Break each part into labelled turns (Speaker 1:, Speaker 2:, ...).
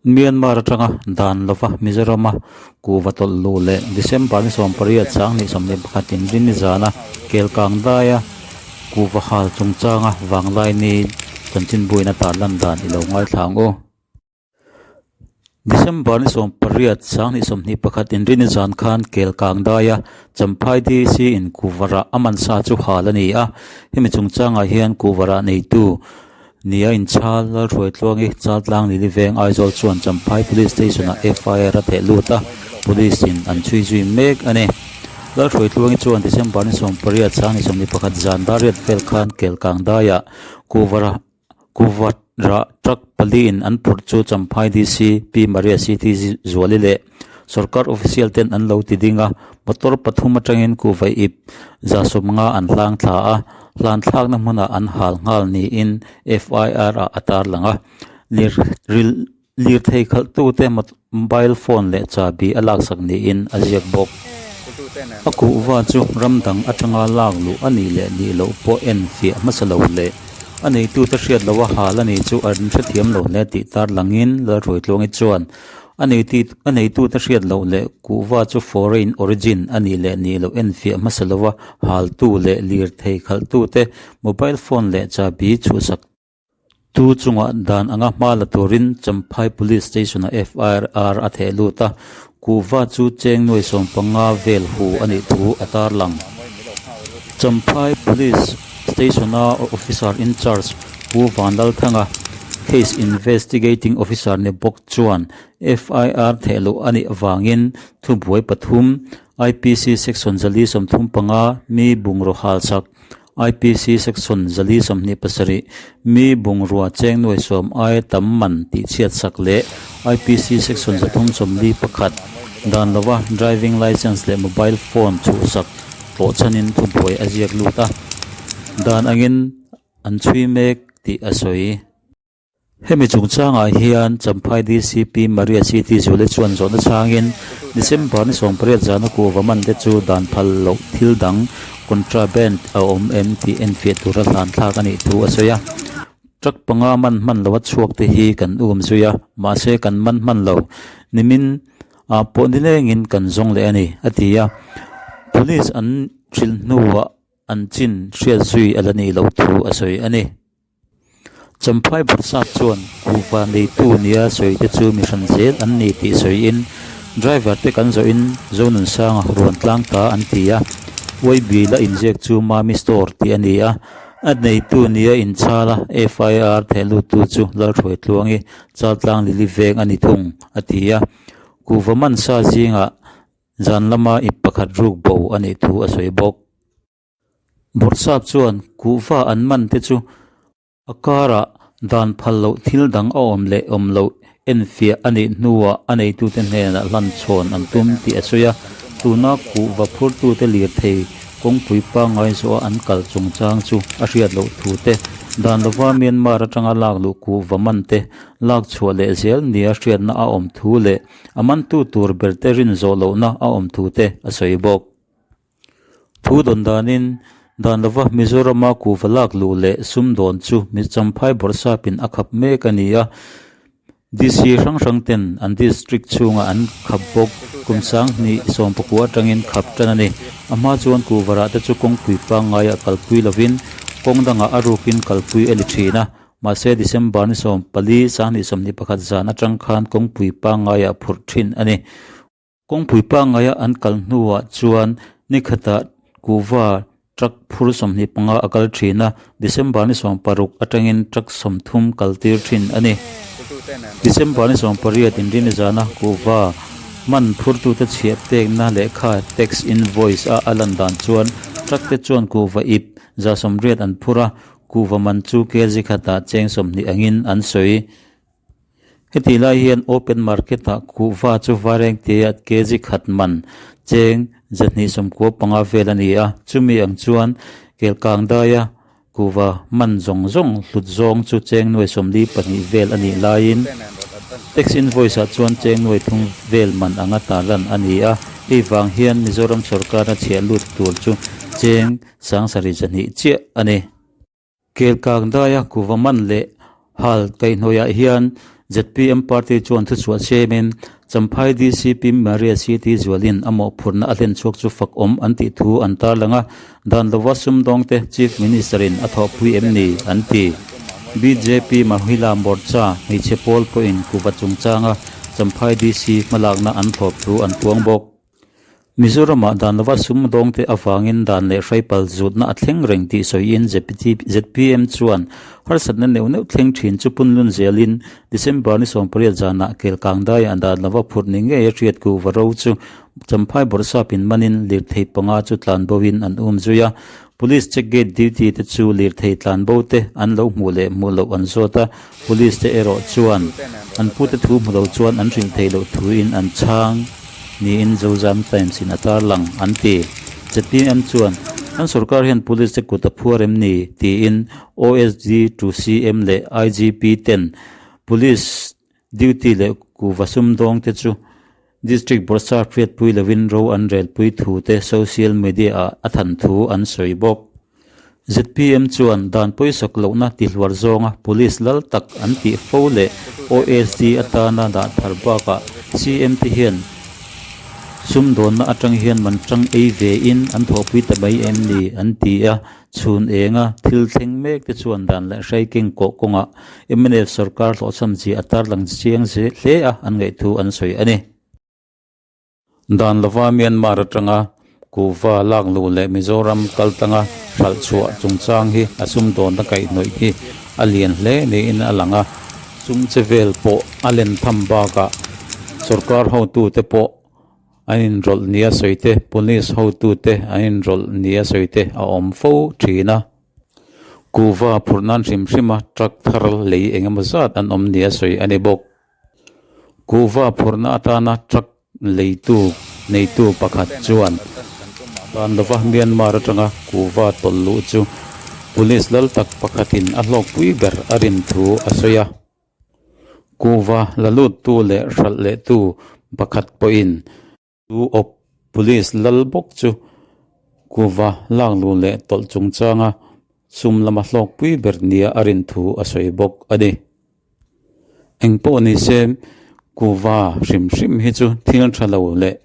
Speaker 1: Myanmar atanga dan lova Mizorama kuhva tawlh luh leh December ni 18 2021 inrin ni zana Kelkang daia kuhva hal chungchanga vanglai ni chanchinbuin a tarlan dan i lo ngaithla ang u. December ni 18 2021 inrin ni zan khan Kelkang daia Champhai DC in kuhva rah a man sa chu hal a ni a, hemi chungchangah hian kuhva rah neitu Nia inchhal Lalhruaitluangi Chaltlang Lili Veng Aizawl chuan Champhai Police Station-ah FIR a theh lut a, Police in an chhui zui mek a ni. Lalhruaitluangi chuan December ni 18 2021 zan dar riat vel khan Kelkang daiah Kuvara Kuvara truck pali in an phurh chu Champhai DC Pi Maria CT Zuali leh Sorkar official ten an lo ti ding a, motor pathum atangin kuhva ip 150 an hlang thla a, hlan thlakna hmunah an hal nghal niin FIR ah a tarlang a. Lir lirthei khalhtute mobile phone leh chahbi a laksak niin a ziak bawk. A kuhva chu ram dang atanga lak luh a nih leh nih loh pawh en fiah hmasa lo leh a neitute hriat loha hal a ni chu an hrethiam lo hle tih tarlangin Lalhruaitluangi chuan A neitute hriat loh leh kuhva chu foreign origin a nih leh nih loh enfiah hmasa lova haltu leh lirthei khalhtute mobile phone leh chahbi chhuhsak tu chungah dan anga hma la turin Champhai Police Station-ah FIR a theh lut a, kuhva chu cheng nuai 15 vel hu a nih thu a tarlang. Champhai Police Station-a Officer in Charge Pu Vanlalthanga, Case Investigating Officer ni bawk chuan FIR theh loh a nih avangin thubuai pathum, IPC Section 435, mi bungraw halsak, IPC Section 427, mi bungrua cheng nuai sawm aia tam man tihchhiatsak leh IPC Section 341, dan lova driving licence leh mobile phone chhuhsak tlawhchhanin thubuai a ziak lut a, dan angin an chhui mek tih a sawi. Hemi chungchangah hian Champhai DCP Maria CT Zuali chuan zawhna chhangin December ni 18 zana kuhva man te chu dan phal loh thil dang contraband a awm em tih enfiah tura hlan thlak a nih thu a sawi a. Truck panga man hman loha chhuak te hi kan um zui a, mahse kan man hman lo. Nimin ah pawh nilengin kan zawng leh a ni, a ti a. Police an hrilh hnuah an chin hriat zui a la nih loh thu a sawi a ni. Champhai Bawrhsap chuan kuhva neitu nia sawi te chu mi hran zel an ni tih sawiin driver te kan zawhin Zonunsanga ruan tlang ta an ti a, Uaibui la inziak chu Mami Store tih a ni a, a neitu nia inchhal a FIR thehluttu chu Lalhruaitluangi Chaltlang Lili Veng a ni thung, a ti a. Kuhva man sa zingah zan lama ip pakhat ruk bo a nih thu a sawi bawk. Bawrhsap chuan kuhva an man te chu a karah dan phal loh thil dang a awm leh awm loh enfiah a nih hnuah a neitute hnenah hlan chhawn an tum tih a sawi a. Tuna kuhva phurtute lirthei kawngpui pangngai zawha an kal chungchang chu a hriat loh thu te, dan lova Myanmar atanga lak luh kuhva man te lak chhuah leh zel nia hriatna a awm thu leh a mantu tur berte rin zawh lohna a awm thu te a sawi bawk. Thu dawn danin, dan lova Mizorama kuhva lak luh leh sum dawn chu Champhai Bawrhsapin a khap mek a ni a, DC hrang hrang ten an district chhungah an khap bawk. Kum 2019 atangin khap tan a ni. A hma chuan kuhva rah te chu kawngpui pangngaiah kalpui lovin kawng dangah a rukin kalpui a ni thin a, mahse December ni 14, 2021 zan atang khan kawngpui pangngaiah phurh thin a ni. Kawngpui pangngaia an kal hnuah chuan ni khatah kuhva truck phur 25 a kal thin a, December ni 16 atangin truck 30 kal tir thin a ni. December ni 18 inrini zana kuhva man phurtute chhiah pekna lehkha tax invoice a a lan dan chuan truck te chuan kuhva ip 180 an phur a, kuhva man chu kg khatah cheng 20 angin an sawi. Heti lai hian open market ah kuhva chu vareng tia kg khat man cheng 295 vel a ni a, chumi ang chuan kelkang daia kuhva man zawng zawng hlut zawng chu cheng nuai 42 vel a nih laiin tax invoice ah chuan cheng nuai thum vel man anga tarlan a ni a, hei vang hian Mizoram sorkar a chhiah lut tur chu cheng 7,200 chiah a ni. Kelkang daia kuhva man leh hal kaihhnawihah hian Zpm party chuan thuchhuah siamin Champhai DCP Maria CT Zualin a mawhphurhna a hlenchhuak chu fak awm an tih thu an tarlang a, dan lova sumdawngte Chief Minister-in a thawhpui em ni an ti. Bjp Mahila Morcha hmeichhe pawl pawhin kuva chungchanga Champhai DC hmalakna an thlawp thu an puang bawk. Mizoramah dan lova sumdawngte avangin dan leh hraipal zutna a thleng reng tih sawiin zpm chuan harsatna neuh neuh thleng thin chu punlun zelin December ni 18 zanah Kelkangdaiah dan lova phurh ni ngei a hriat kuhva ro chu Champhai bawrhsapin manin lirthei panga chu tlanboin an um zui a. Police check gate duty te chu lirthei tlanbo te an lo hmuh leh hmuh loh an zawt a, Police te erawh chuan an pute thu hmu lo chuan an hrilh theih loh thuin an chhang niin Zozam Times in a tarlang an ti. Zpm chuan kan sorkar hian Police te kut a phuar em ni? tiin OSD to CM leh IGP ten Police duty leh kuhva sumdawng te chu District Bawrhsap hriatpui lovin ro an relpui thu te social media ah a than thu an sawi bawk. Zpm chuan dan pawisak lohna tihluar zawnga Police lal tak an tih fo leh OSD atana dah thar bakah CM te hian sumdawnna atang hian man tang ei ve in an thawhpui ta mai em ni an ti a, chhun enga thil thleng mek te chuan dan leh hrai keng kawh kawngah mnf sorkar hlawhchham chi a tarlang chiang hle a an ngaih thu an sawi a ni. Dan lova Myanmar atanga kuhva lak luh leh Mizoram kal tlanga hralh chhuah chungchang hi a sumdawnna kaihhnawih hi a lian hle niin a lang a, sum che vel pawh a len tham bakah sorkar hotute pawh an inrawlh nia sawi te, police hotute an inrawlh nia sawi te a awm fo thin a. Kuhva phurh nan hrim hrima truck thar lei engemaw zat an awm nia sawi a ni bawk. Kuhva phurhna atana truck leitu neitu pakhat chuan dan lova Myanmar atanga kuhva tawlh luh chu police lal tak pakhatin a hlawkpui ber a rin thu a sawi a. Kuhva la luttu leh hralh lehtu pakhat pawhin chu awp police lal bawk chu kuhva lak luh leh tawlh chungchanga sum lama hlawkpui ber nia a rin thu a sawi bawk a ni. Eng pawh ni se kuhva hrim hrim hi chu thil tha lo leh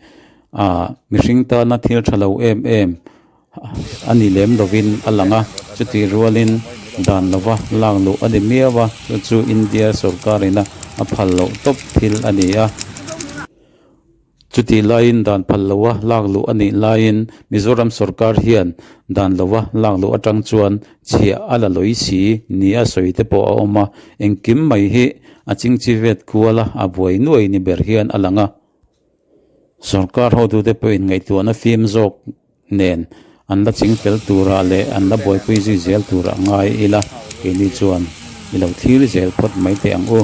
Speaker 1: ah mihring tana thil tha lo em em a ni lem lovin a lang a, chutih rualin dan lova lak luh a ni miau a, chu chu India sorkarina a phal loh tawp thil a ni a. Chutih laiin dan phal loa lak luh a nih laiin Mizoram sorkar hian dan loa lak luh atang chuan chhiah a la lawi si nia sawi te pawh a awm a, engkim mai hi a chingchi vet kual a, a buai nuai ni ber hian a lang a. Sorkar hotute pawhin ngaihtuahna fim zawk nen an la ching fel turah leh an la buaipui zui zel turah ngai ila keini chuan i lo thlir zel phawt mai teh ang u.